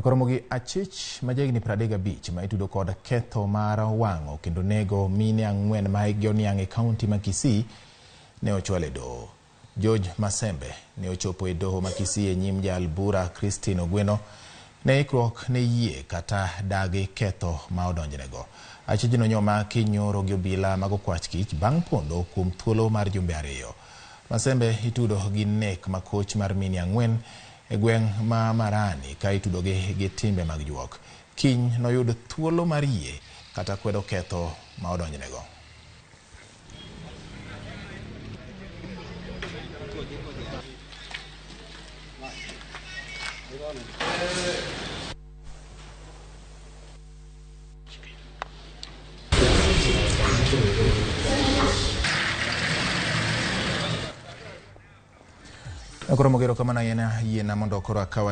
Koromo gi achich ma jahigni 35 ma itudo kod ketho mar wang'o kendo nego mine 4 ma hikgi oniang' e kaunti ma Kisii ne ochwal e doho. George Masembe ne ochopo e doho ma Kisii e nyim jal bura Christine Ogweno ne ikruok ne yie kata dagi ketho ma odonjnego. Achijno nyomaki nyoro gi obila mag okwach kich bang' pondo kuom thuolo mar jumbe 2. Masembe itudo gi nek makoch mar mine 4 e gweng' ma Marani ka itudogi gi timbe mag juok. Kiny noyud thuolo mar yie kata kwedo ketho ma odonjnego. Koro mogero kamano yiena mondo koro akawa